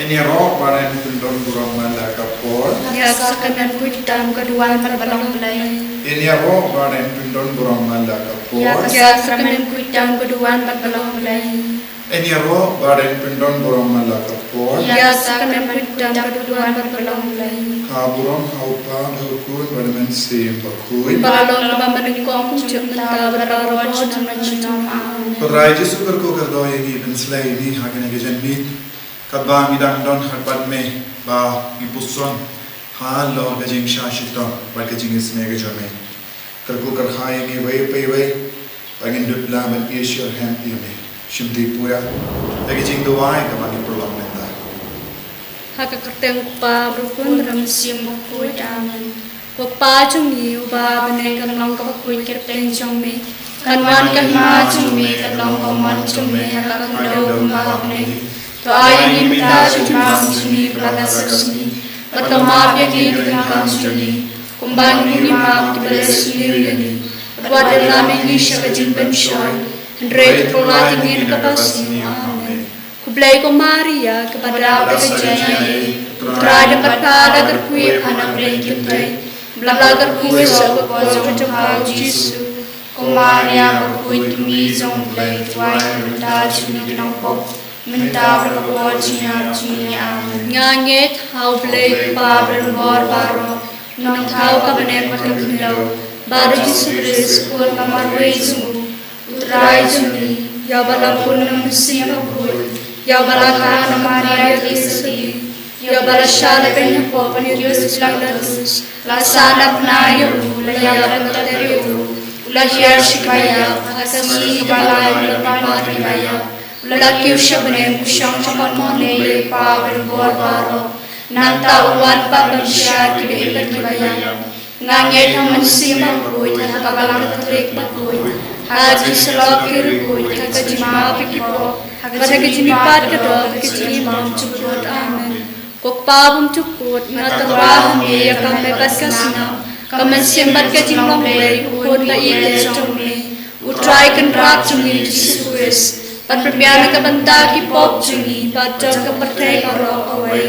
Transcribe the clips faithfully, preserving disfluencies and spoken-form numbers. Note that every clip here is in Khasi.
Ngin ïaroh ba yn pyndon burom man la ka por. Ïa ka sakramen khuid tam ka duwan bad ka long Blei. Ngin ïaroh ba yn pyndon burom man la ka por. Ïa ka sakramen khuid tam ka duwan bad ka long Blei. Ngin ïaroh ba yn pyndon burom man la ka por. Ïa ka sakramen khuid tam ka duwan bad ka long Blei. Ka burom ha u Kpa bad ha u Khun bad ha u Mynsiem Bakhuid. Ba la long ba mynnyngkong, kumjuh mynta bad baroh por junom junom. Amen. Ko Trai Jisu, kyrkhu kyrdoh ïa ngi, pynslei ïa ngi ha kane ka janmiet. Katba ngi dang don ha khmat me, ba ngi puson halor ka jingshah shitom bad ka jingisynei ka jong me. Kyrkhu kyrhai ïa ngi iwei pa iwei, ba ngin lut lang ban ïashem ïa me. Shim ti pura da ka jingduwai kaba ngi pynlong mynta. Ha ka kyrteng u Kpa, u Khun bad u Mynsiem Bakhuid. Amen. Ko Kpa jong ngi uba ha bneng, kan long kaba khuid ka kyrteng jong me. Kan wan ka hima jong me, kan long ka mon jong me ha ka khyndew kumba ha bneng. To ai ïa ngi mynta ka jingbam jong ngi kaba la ka sngi. Bad to map ïa ngi ki jingdonkam jong ngi, kumba ngi map ïa kiba la sniew ïa ngi. Bad wat ïalam ïa ngi sha ka jingpynshoi, hynrei to pynlait ïa ngi na kaba sniew. Amen. Khublei ko Maria, kaba dap da ka jingaiei, u Trai u don bad pha, la kyrkhu ïa pha na ki kynthei, bad la kyrkhu ïa ka kpoh jong pha u Jisu. Ko Maria bakhuid, ka Kmie jong u Blei, to duwai ïa ngi ki nongpop, mynta bad ha ka por jingïap jong ngi. Amen. Nga ngeit ha u Blei u Kpa badonbor baroh, u Nongthaw ka bneng bad ka khyndew, bad u Jisu Khrist u Khun ba marwei jong u, u Trai jong ngi, ïa uba la bun na u Mynsiem Bakhuid, ïa uba la kha na u Maria Theisotti, ïa uba la shah lehbeiñ hapoh u Pontius Pilatus, la sah na bnai ïa u, la ïap, la tep ïa u, u la hiar sha kiba ïap, ha ka sngi kaba lai u la pynmih na kiba ïap, u la kiew sha bneng, u shong sha ka kynhun u Blei u Kpa badonbor baroh. Nangta un wan pat ban bishar kiba im bad kiba ïap. Nga ngeit ha u Mynsiem Bakhuid, ha ka Balang Katholik bakhuid, ha ka jingsyllok ki riewkhuid, ha ka jingmap ïa ki pop, ha ka jingmihpat ka doh, ha ka jingim bymjukut. Amen. Ko Kpa bymjukut, nga tyrwa ha me ïa ka met bad ka snam, ka mynsiem bad ka jinglong Blei u Khun ba ïeit jong me, u Trai Kynrad jong ngi u Jisu Khrist, ban pynbiang na ka bynta ki pop jong ngi bad jong ka pyrthei baroh kawei.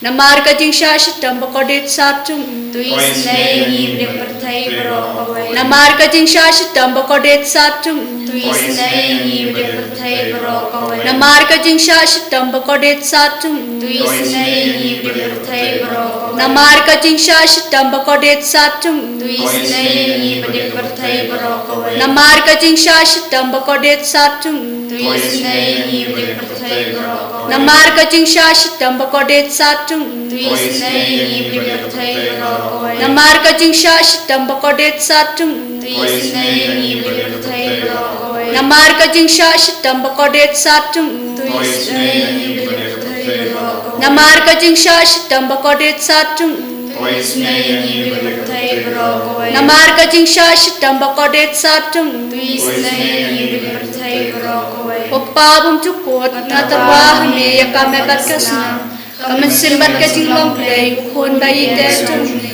Namar ka jingshah shitom ba kordit sat jong u, to isynei ïa ngi bad ka pyrthei baroh kawei. Namar ka jingshah shitom ba kordit sat jong u, to isynei ïa ngi bad ka pyrthei baroh kawei. Namar ka jingshah shitom ba kordit sat jong u, to isynei ïa ngi bad ka pyrthei baroh kawei. Namar ka jingshah shitom ba kordit sat jong u, to isynei ïa ngi bad ka pyrthei baroh kawei. Namar ka jingshah shitom ba kordit sat jong u, to isynei ïa ngi bad ka pyrthei baroh kawei. Namar ka jingshah shitom ba kordit sat jong u, to isynei ïa ngi bad ka pyrthei baroh kawei. Namar ka jingshah shitom ba kordit sat jong u, to isynei ïa ngi bad ka pyrthei baroh kawei. Namar ka jingshah shitom ba kordit sat jong u, to isynei ïa ngi bad ka pyrthei baroh kawei. Namar ka jingshah shitom ba kordit sat jong u, to isynei ïa ngi bad ka pyrthei baroh kawei. Namar ka jingshah shitom ba kordit sat jong u, to isynei ïa ngi bad ka pyrthei baroh kawei. Ko Kpa bymjukut, nga tyrwa ha me ïa ka met bad ka snam, ka mynsiem bad ka jinglong Blei u Khun ba ïeit jong me,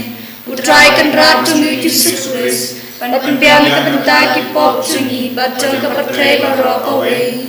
u Trai Kynrad jong ngi u Jisu Khrist, ban pynbiang na ka bynta ki pop jong ngi bad jong ka pyrthei baroh kawei.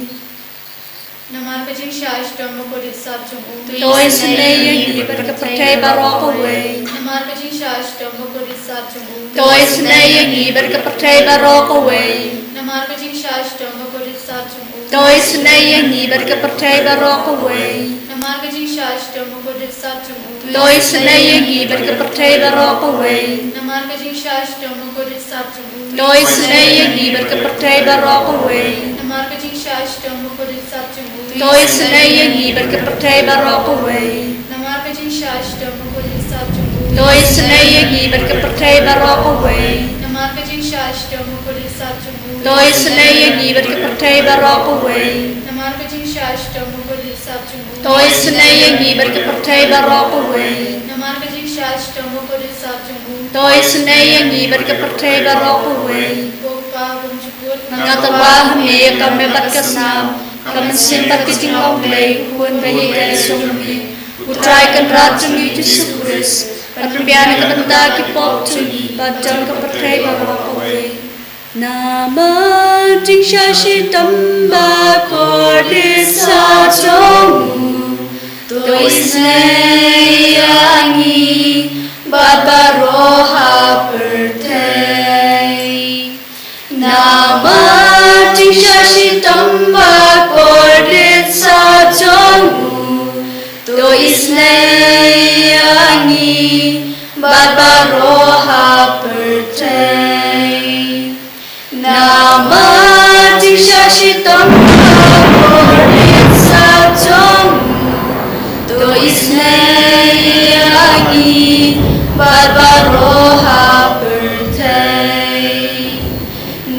Namar ka jingshah shitom ba kordit sat jong u, to isynei ïa ngi bad ka pyrthei baroh kawei. Namar ka jingshah shitom ba kordit sat jong u, to isynei ïa ngi bad ka pyrthei baroh kawei. Namar ka jingshah shitom ba kordit sat jong u, to isynei ïa ngi bad ka pyrthei baroh kawei. Namar ka jingshah shitom ba kordit sat jong u, to isynei ïa ngi bad ka pyrthei baroh kawei. Namar ka jingshah shitom ba kordit sat jong u, to isynei ïa ngi bad ka pyrthei baroh kawei. Namar ka jingshah shitom ba kordit sat jong u, to isynei ïa ngi bad ka pyrthei baroh kawei. Namar ka jingshah shitom ba kordit sat jong u, to isynei ïa ngi bad ka pyrthei baroh kawei. Namar ka jingshah shitom ba kordit sat jong u, to isynei ïa ngi bad ka pyrthei baroh kawei. Namar ka jingshah shitom ba kordit sat jong u, to isynei ïa ngi bad ka pyrthei baroh kawei. Namar ka jingshah shitom ba kordit sat jong u, to isynei ïa ngi bad ka pyrthei baroh kawei. Ko Kpa bymjukut, nga tyrwa ha me ïa ka met bad ka snam, ka mynsiem bad ka jinglong Blei u Khun ba ïeit jong me, u Trai Kynrad jong ngi u Jisu Khrist, ban pynbiang na ka bynta ki pop jong ngi bad jong ka pyrthei baroh kawei. Namar jingshah shitom ba kordit sat jong u, To isynei ïa ngi bad baroh ha pyrthei. Namar jingshah shitom ba kordit sat jong u. To isynei ïa ngi bad baroh ha pyrthei. Namar jingshah shitom ba kordit sat jong u. To isynei ïa ngi bad baroh ha pyrthei.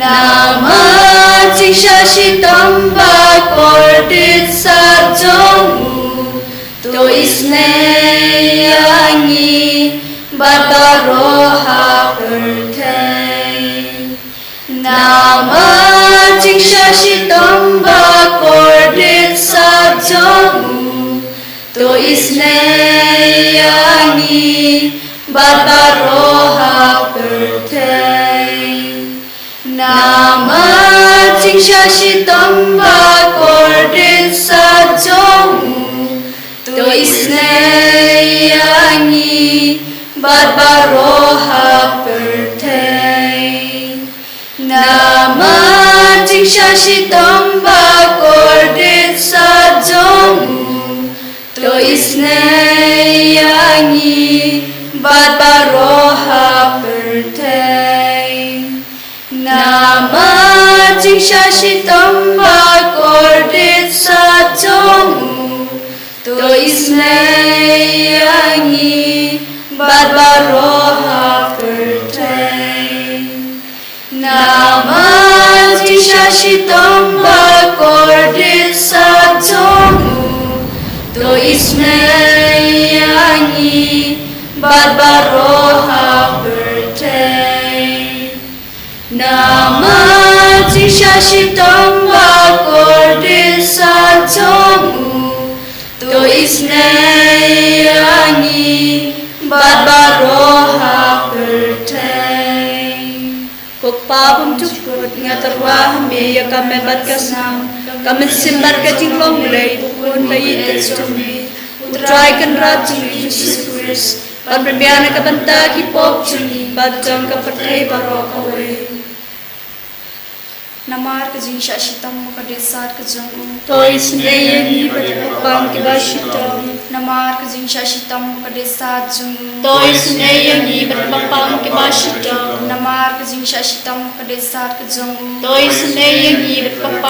Namar jingshah shitom ba kordit sat jong u. To isynei ïa ngi bad baroh ha pyrthei. Namar jingshah shitom ba kordit sat jong u. To isynei ïa ngi bad baroh ha pyrthei. Namar jingshah shitom ba kordit sat jong u. To isynei ïa ngi bad baroh ha pyrthei. Namar jingshah shitom ba kordit sat jong u. To isynei ïa ngi bad baroh ha pyrthei. Namar jingshah shitom ba kordit sat jong u. To isynei ïa ngi bad baroh ha pyrthei. Namar jingshah shitom ba kordit sat jong u. To isynei ïa ngi bad baroh ha pyrthei. Namar jingshah shitom ba kordit sat jong u. To isynei ïa ngi bad baroh ha pyrthei. Ko Kpa bymjukut, nga tyrwa ha me ïa ka met bad ka snam, ka mynsiem bad ka jinglong Blei, u Khun ba ïeit jong me, u Trai Kynrad jong ngi Jisu Khrist, ban pynbiang na ka bynta ki pop jong ngi bad jong ka pyrthei baroh kawei. Namar ka jingshah shitom ba kordit sat ka jong u. To isynei ïa ngi bad ki paidbah kiba shitom. Namar ka jingshah shitom ba kordit sat jong u. To isynei ïa ngi bad ki paidbah kiba shitom. Namar ka jingshah shitom ba kordit sat ka jong u. To isynei ïa ngi bad ki paidbah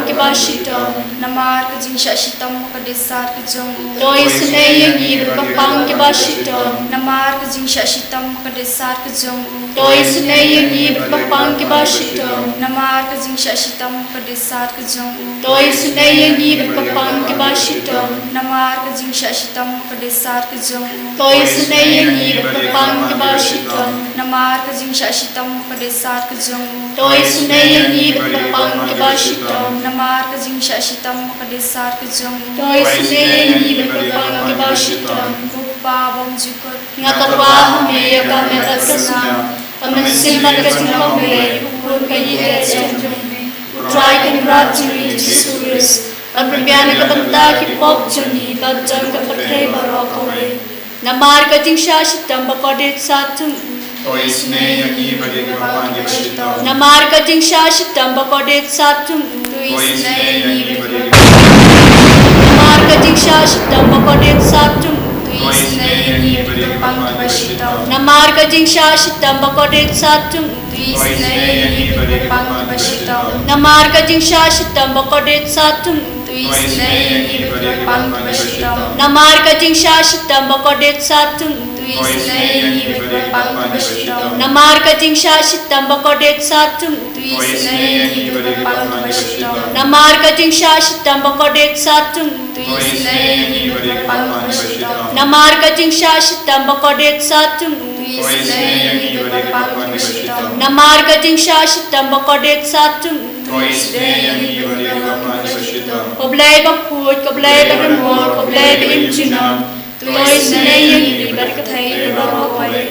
kiba shitom. Namar ka jingshah shitom ba kordit sat jong u. To isynei ïa ngi bad ki paidbah kiba shitom. Namar ka jingshah shitom ba kordit sat ka jong u. To isynei ïa ngi bad ki paidbah kiba shitom. Namar ka jingshah shitom ba kordit sat ka jong u. To isynei ïa ngi bad ki paidbah kiba shitom. Namar ka jingshah shitom ba kordit sat ka jong u. To isynei ïa ngi bad ki paidbah kiba shitom. Namar ka jingshah shitom ba kordit sat ka jong u. To isynei ïa ngi bad ki paidbah kiba shitom. Namar ka jingshah shitom ba kordit sat ka jong u. To isynei ïa ngi bad ki paidbah kiba shitom. Namar ka jingshah shitom ba kordit sat ka jong u. To isynei ïa ngi bad ki paidbah kiba shitom. Ko Kpa bymjukut, nga tyrwa ha me ïa ka met bad ka snam, ka mynsiem bad ka jinglong Blei, u Khun ba ïeit jong me, u Trai Kynrad jong ngi Jisu Khrist, ban pynbiang na ka bynta ki pop jong ngi bad jong ka pyrthei baroh kawei. Namar ka jingshah shitom ba kordit sat jong u. To isynei ïa ngi bad ki paidbah kiba shitom. Namar ka jingshah shitom ba kordit sat jong u. To isynei ïa ngi bad ki paidbah. Namar ka jingshah shitom ba kordit sat jong u. To isynei ïa ngi bad ki paidbah kiba shitom. Namar ka jingshah shitom ba kordit sat jong u. To isynei ïa ngi bad ki paidbah kiba shitom. Namar ka jingshah shitom ba kordit sat jong u. To isynei ïa ngi bad ki paidbah kiba shitom. Namar ka jingshah shitom ba kordit sat jong u. To isynei ïa ngi bad ki paidbah kiba shitom. Namar ka jingshah shitom ba kordit sat jong u. To isynei ïa ngi bad ki paidbah kiba shitom. Namar ka jingshah shitom ba kordit sat jong u. To isynei ïa ngi bad ki paidbah kiba shitom. Namar ka jingshah shitom ba kordit sat jong u. To isynei ïa ngi bad ki paidbah kiba shitom. Namar ka jingshah shitom ba kordit sat jong u. To isynei ïa ngi bad ki paidbah kiba shitom. Ko Blei bakhuid, ko Blei badonbor, ko Blei ba im junom. To isynei ïa ngi bad ka pyrthei baroh kawei.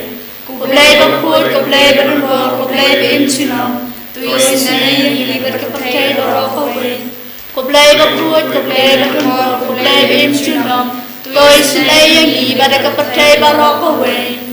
Ko Blei bakhuid, ko Blei badonbor, ko Blei ba im junom. To isynei ïa ngi bad ka pyrthei baroh kawei. Ko Blei bakhuid, ko Blei bakmut, ko Blei ba im junom. To isynei ïa ngi bad ka pyrthei baroh kawei.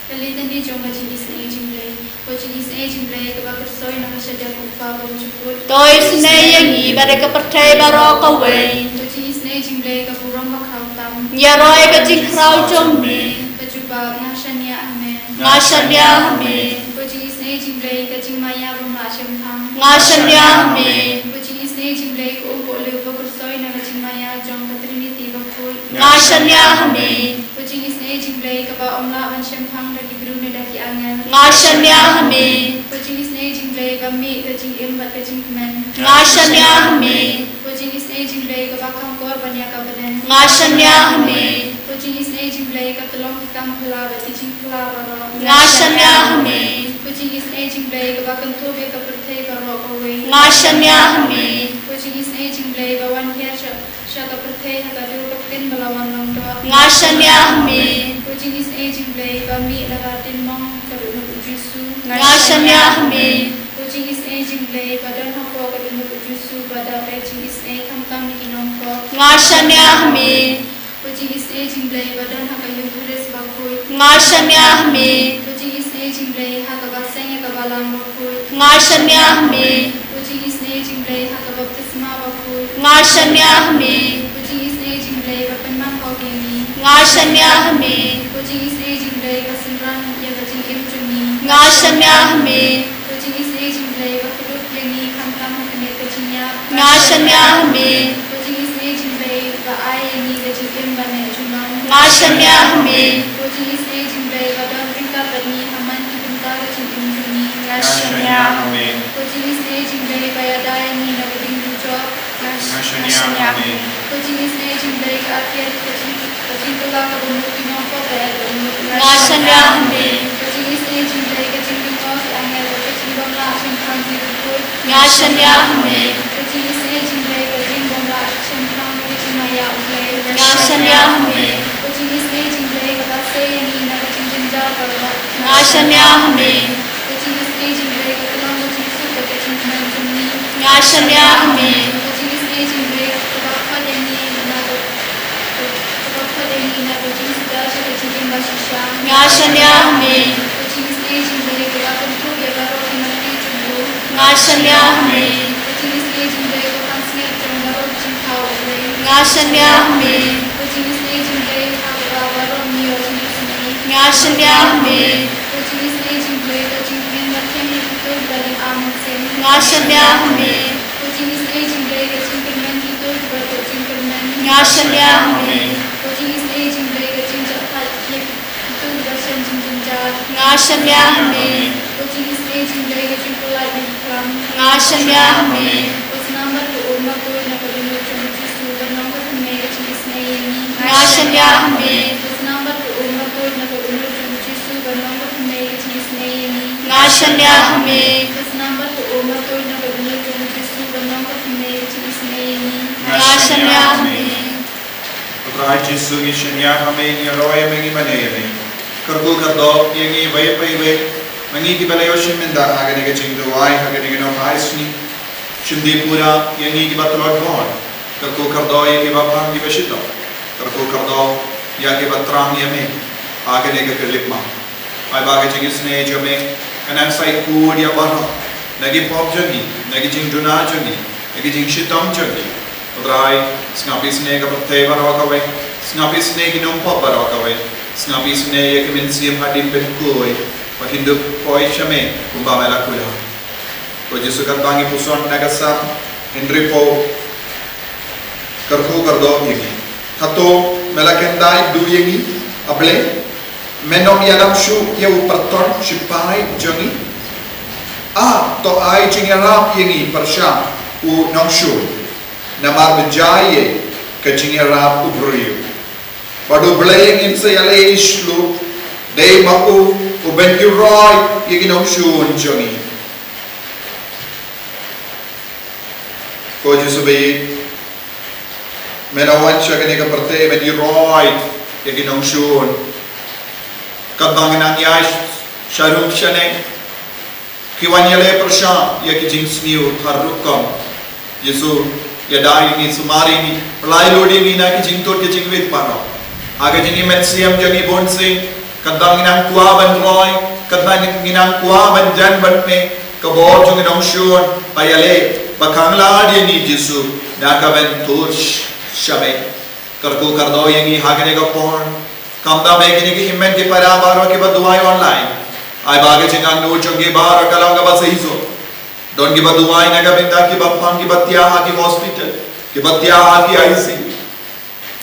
Ka litany jong ka jingisynei jong U Blei. Ko jingisynei jong U Blei kaba kyrsoi na ka shadien U Kpa bymjukut. To isynei ïa ngi bad ka pyrthei baroh kawei. Ko jingisynei jong U Blei ka burom bakhraw tam. Ngi ïaroh ïa ka jingkhraw jong me. Ka jubab, nga shaniah ha me. Nga shaniah ha me. Ko jingisynei jong U Blei ka jingmaïa bym lah shemphang. Nga shaniah ha me. Ko jingisynei jong U Blei ka um pohliew ba kyrsoi na ka jingmaïa jong ka Trinity bakhuid. Nga shaniah ha me. Ko jingisynei jong U Blei kaba ym lah ban shemphang da ki briew ne da ki angel. Nga shaniah ha me. Ko jingisynei jong U Blei ba mih ka jingim bad ka jingkmen. Nga shaniah ha me. Ko jingisynei jong U Blei kaba kham kor ban ïa ka bneng. Nga shaniah ha me. Ko jingisynei jong U Blei ka tyllong ki kam phylla bad ki jingphylla baroh. Nga shaniah ha me. Ko jingisynei jong U Blei kaba kynthup ïa ka pyrthei baroh kawei. Nga shaniah ha me. Ko jingisynei jong U Blei ba wan hiar sha sha ka pyrthei ha ka dur ka ktien ba la wan long doh. Nga shaniah ha me. Ko jingisynei jong U Blei ba mih na ka ktien mong ka dohnud U Jisu. Nga shaniah ha me. Ko jingisynei jong U Blei ba don hapoh ka dohnud U Jisu ba da ka jingisynei khamtam ïa ki nongpop. Nga shaniah ha me. Ko jingisynei jong U Blei ba don ha ka Eukharist bakhuid. Nga shaniah ha me. Ko jingisynei jong U Blei ha kaba seng ïa ka balang bakhuid. Nga shaniah ha me. Ko jingisynei jong U Blei ha ka baptisma bakhuid. Nga shaniah ha me. Ko jingisynei jong U Blei ba pynman hok ïa ngi. Nga shaniah ha me. Ko jingisynei jong U Blei ba synran ïa ka jingim jong ngi. Nga shaniah ha me. Ko jingisynei jong U Blei ba kdup ïa ngi khamtam ha kane ka jingïap. Nga shaniah ha me. Ko jingisynei jong U Blei ba ai ïa ngi ka jingim ba neh junom. Nga shaniah ha me. Ko jingisynei jong U Blei ba don ryngkat bad ngi ha man ki bynta ka jingim jong ngi. Nga shaniah ha me. Ko jingisynei jong U Blei ba ïada ïa ngi na ka jingdujok. Nga shaniah ha me. Ko jingisynei jong U Blei ka atiar ka jing ka jingkylla kaba mut ki nongpop ba eh ba mut. Nga shaniah ha me. Ko jingisynei jong U Blei ka jinglyngngoh ki angel bad ka jingbymlah shemphang ki riewkhuid. Nga shaniah ha me. Ko jingisynei jong U Blei ka jingbymlah shemphang ka jingmaïa U Blei. Nga shaniah ha me. Ko jingisynei jong U Blei kaba sei ïa ngi na ka jingjynjar baroh. Nga shaniah ha me. Ko jingisynei jong U Blei ka tyllong ka jingsuk bad ka jingkmen jong ngi. Nga shaniah ha me. Ko jingisynei jong U Blei kaba khot ïa ngi na ka kaba khot ïa ngi na ka jingsuda sha ka jingim bashisha. Nga shaniah ha me. Ko jingisynei jong U Blei kaba kynthup ïa baroh ki mane jong u. Nga shaniah ha me. Ko jingisynei jong U Blei ka pansngiat jong baroh ki jingthaw U Blei. Nga shaniah ha me. Ko jingisynei jong U Blei ha kaba baroh ngi ïoh jingisynei. Nga shaniah ha me. Ko jingisynei jong U Blei ka jingkmen ba kheiñ ïa kito kiba don ar mynsiem. Nga shaniah ha me. Ko jingisynei jong U Blei ka jingkyrmen kito kiba tuh jingkyrmen. Nga shaniah ha me. Ko jingisynei jong U Blei ka jingjahthait ïa kito kiba shem jingjynjar. Nga shaniah ha me. Ko jingisynei jong U Blei ka jingpyllait na ki khlam. Nga shaniah ha me. Ko snam ba tuh um ba tuid na ka dohnud jong U Jisu ban long ka thymmei ka jingisynei ïa ngi. Nga shaniah ha me. Ko snam ba tuh um ba tuid na ka dohnud jong U Jisu ban long ka thymmei ka jingisynei ïa ngi. Nga shaniah ha me. Ko snam ba tuh um ba tuid na ka dohnud jong U Jisu ban long ka thymmei ka jingisynei ïa ngi. Nga shaniah ha me. Ko Trai Jisu, ngi shaniah ha me, ngi ïaroh ïa me, ngi mane ïa me. Kyrkhu kyrdoh ïa ngi iwei pa iwei ma ngi kiba la ïoh shim mynta ha kane ka jingduwai ha kane ka nongbah aisngi. Shim dih pura ïa ngi kiba tlot bor. Kyrkhu kyrdoh ïa kiba pang kiba shitom. Kyrkhu kyrdoh ïa kiba thrang ïa me ha kane ka khyllipmat. Ai ba ka jingisynei jong me kan nang sa khuid ïa baroh na ki pop jong ngi, na ki jingduna jong ngi, na ki jingshitom jong ngi. Ko Trai, sngap isynei ka pyrthei baroh kawei. Sngap isynei ki nongpop baroh kawei. Sngap isynei ïa ki mynsiem hadien pynkuh ba kin dup poi sha me kumba me la kular. Ko Jisu, katba ngi puson na ka Salm hynriewphew, kyrkhu kyrdoh ïa ngi. Hato me la kyntait duh ïa ngi, A Blei? Men ym ïalam shuh ïa u pyrthon shipai jong ngi? A, to ai jingïarap ïa ngi pyrshah u nongshun. Namar ba jai ïa ka jingïarap u briew. Bad U Blei ngin sa ïaleh shlur, dei ma u u ban ïuhroit ïa ki nongshun jong ngi. Ko Jisu ba ïeit, men la wan sha kane ka pyrthei ban ïuhroit ïa ki nongshun. Katba ngi nang ïaid sharum shaneng, Ki wan ïaleh pyrshah ïa ki jingsniew har rukom. Jisu, ïada ïa ngi, sumar ïa ngi, pynlait lut ïa ngi na ki jingtut ki jingwit baroh. Ha ka jingim mynsiem jong ngi bun sien, katba ngi nang kwah ban roi, katba ngi nang kwah ban jan ban mih, ka bor jong ngi nongshun ba ïaleh, ba khang lad ïa ngi Jisu, na ka ban tur sh-, sha me. Kyrkhu kyrdoh ïa ngi ha kane ka por. Khamtam ïa kine ki hynmen ki para baroh kiba duwai online. Ai ba ka jingangnud jong ki baroh ka long kaba shisha. Don kiba duwai na ka bynta kiba pang, kiba thiah ha ki hospital, kiba thiah ha ki I C U.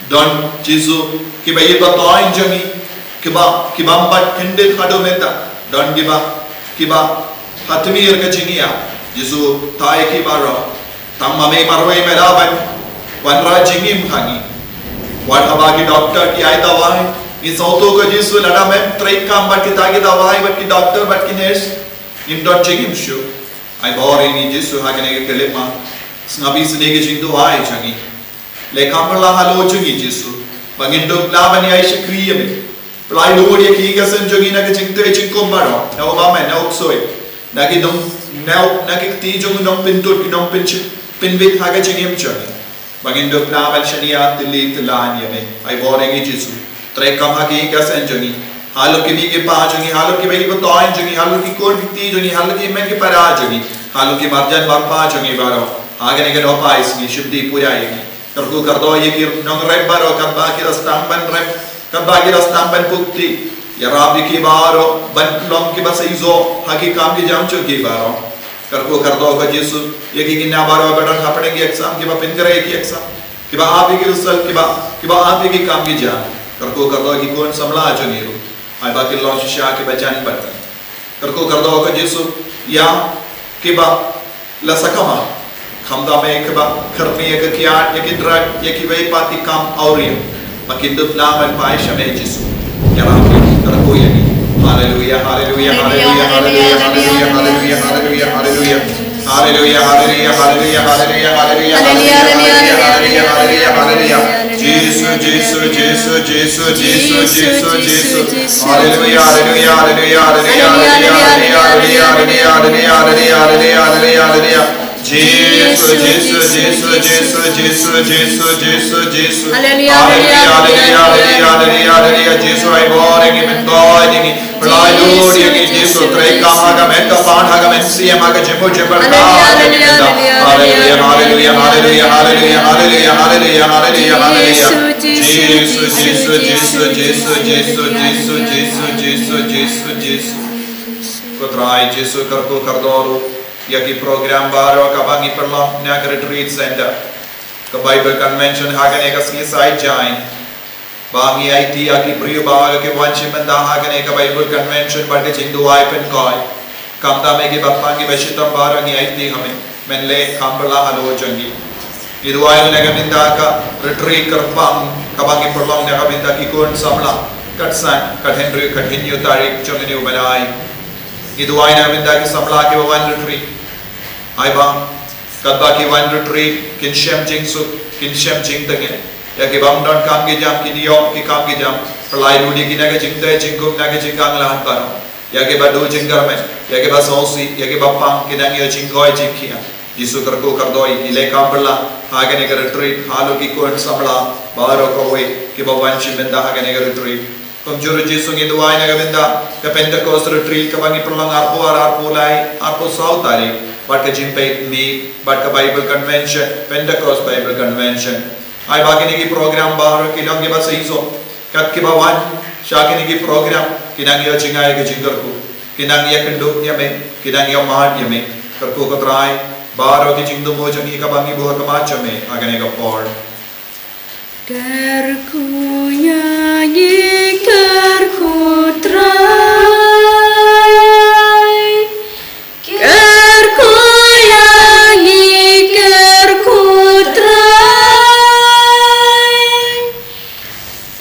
Don Jisu kiba ïeit ba thoiñ jong ngi, kiba, kiba ym pat kyndit haduh mynta. Don kiba, kiba ha tmier ka jingïap. Jisu, thait ïa ki baroh. Tang ma me marwei me da ban wanrah jingim ha ngi. Wat haba ki doktor ki ai dawai, ngi sngewthuh ko Jisu, lada mem treikam bad kita ki dawai, bad ki doktor, bad ki nurse, ngim don jingim shuh. Ai bor ïa ngi Jisu ha kane ka khyllipmat. Sngap isynei ka jingduwai jong ngi. Leh kam pynlong halor jong ngi Jisu, ba ngin dup lah ban ïai shakri ïa me. Pynlait lut ïa ki ïing ki sem jong ngi na ka jingtei jingkhum baroh, na u bymman, na u ksuid, na ki nong, na u, na ki kti jong u nongpyntut, ki nongpynsh-, pynbit ha ka jingim jong ngi. Ba ngin dup lah ban shaniah tylli tyllan ïa me. Ai bor ïa ngi Jisu. Treikam ha ki ïing ki sem jong ngi. Halor ki mei ki pa jong ngi, halor kiba ïeit ba thoiñ jong ngi, halor ki khun ki kti jong ngi, halor ki hynmen ki para jong ngi, halor ki marjan marpa jong ngi baroh. Ha kane ka dohpai sngi shim ti puja ïa ngi. Kyrkhu kyrdoh ïa ki nongrep baroh katba ki la sdang ban rep, katba ki la sdang ban pukti. Ïarap ïa ki baroh ban long kiba shisha ha ki kam ki jam jong ki baroh. Kyrkhu kyrdoh ko Jisu ïa ki khynnah baroh ba don hapdeng ki exam, kiba pynkreh ïa ki exam, kiba ap ïa ki result, kiba, kiba ap ïa ki kam ki jam. Kyrkhu kyrdoh ïa ki khun samla jong ngi ruh. Ai ba kin long shisha kiba jan bad me. Kyrkhu kyrdoh ko Jisu ïa kiba la sakma. Khamtam ïa kiba khyrnit ïa ka kiad, ïa ki drug, ïa kiwei pat ki kam awria. Ba kin dup lah ban phai sha me Jisu. Ïarap ïa ngi, kyrkhu ïa ngi. Haleluya, haleluya, haleluya, haleluya, haleluya, haleluya, haleluya, haleluya. Haleluya, haleluya, haleluya, haleluya, haleluya, haleluya, haleluya, haleluya, haleluya. Jisu, Jisu, Jisu, Jisu, Jisu, Jisu, Jisu. Haleluya, haleluya, haleluya, haleluya, haleluya, haleluya, haleluya, haleluya, haleluya, haleluya. Jisu, Jisu, Jisu, Jisu, Jisu, Jisu, Jisu, Jisu. Haleluya, haleluya, haleluya, haleluya, haleluya. Jisu, ai bor ïa ngi, myntoi ïa ngi. Pynlait lut ïa ngi Jisu, treikam ha ka met ka pan, ha ka mynsiem, ha ka jingmut jingpyrkhat. Haleluya, haleluya, haleluya, haleluya, haleluya, haleluya, haleluya, haleluya. Jisu, Jisu, Jisu, Jisu, Jisu, Jisu, Jisu, Jisu, Jisu, Jisu. Ko Trai Jisu, kyrkhu kyrdoh ruh ïa ki program baroh kaba ngi pynlong na ka retreat center, ka Bible convention ha kane ka sngi Saitjaiñ. Ba ngi aiti ïa ki briew baroh kiba wan shim bynta ha kane ka Bible convention bad ka jingduwai pynkhuid. Khamtam ïa kiba pang kiba shitom baroh ngi aiti ha me. Men leh kam pynlong halor jong ngi. Ngi duwai na ka bynta ka retreat kyrpang kaba ngi pynlong na ka bynta ki khun samla. Kat san, kat hynriew, kat hynñiew tarik jong une u bnai. Ngi duwai na ka bynta ki samla kiba wan retreat. Ai ba katba ki wan retreat kin shem jingsuk, kin shem jingtngit. Ïa kiba ym don kam ki jam kin ïoh ki kam ki jam. Pynlait lut ïa ki na ka jingtei jingkhum, na ka jingkhang lad baroh. Ïa kiba duh jingkyrmen, ïa kiba sngewsih, ïa kiba pang, ki nang ïoh jingkoit jingkhiah. Jisu, kyrkhu kyrdoh ïa ki, leh kam pynlong ha kane ka retreat halor ki khun samla baroh kawei kiba wan shim bynta ha kane ka retreat. Kumjuh ruh Jisu ngi duwai na ka bynta ka Pentecost retreat kaba ngi pynlong arphew ar, arphew lai, arphew saw tarik, bad ka jingpeit miet bad ka Bible convention, Pentecost Bible Convention. Ai ba kine ki program baroh ki long kiba shisha. Kat kiba wan sha kine ki program ki nang ïoh jngai ka jingkyrkhu, ki nang ïakynduh ïa me, ki nang ïamad ïa me. Kyrkhu ko Trai, baroh ki jingthmu jong ngi kaba ngi buh ha khmat jong me ha kane ka por. Kyrkhu ïa ngi, kyrkhu Trai. Kyrkhu ïa ngi, kyrkhu Trai.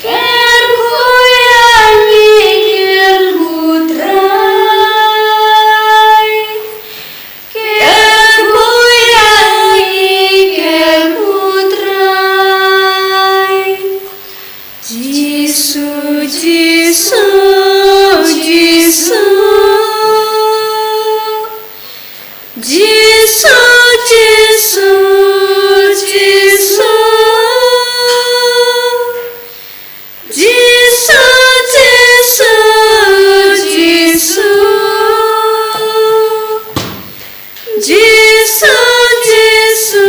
Kyrkhu ïa ngi, kyrkhu Trai. Kyrkhu ïa ngi, kyrkhu Trai. Jisu, Jisu, Jisu, Jisu, Jisu. Jisu, Jisu, Jisu. Jisu, Jisu,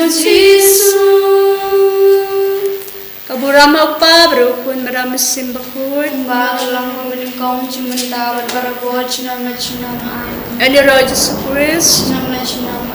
Jisu. Ka burom ha u Kpa bad u Khun bad u Mynsiem Bakhuid. Kumba ka long ha kaba nyngkong, mynta bad barabor, junom la junom. Amen. Ïaroh Jisu Khrist. Junom la junom.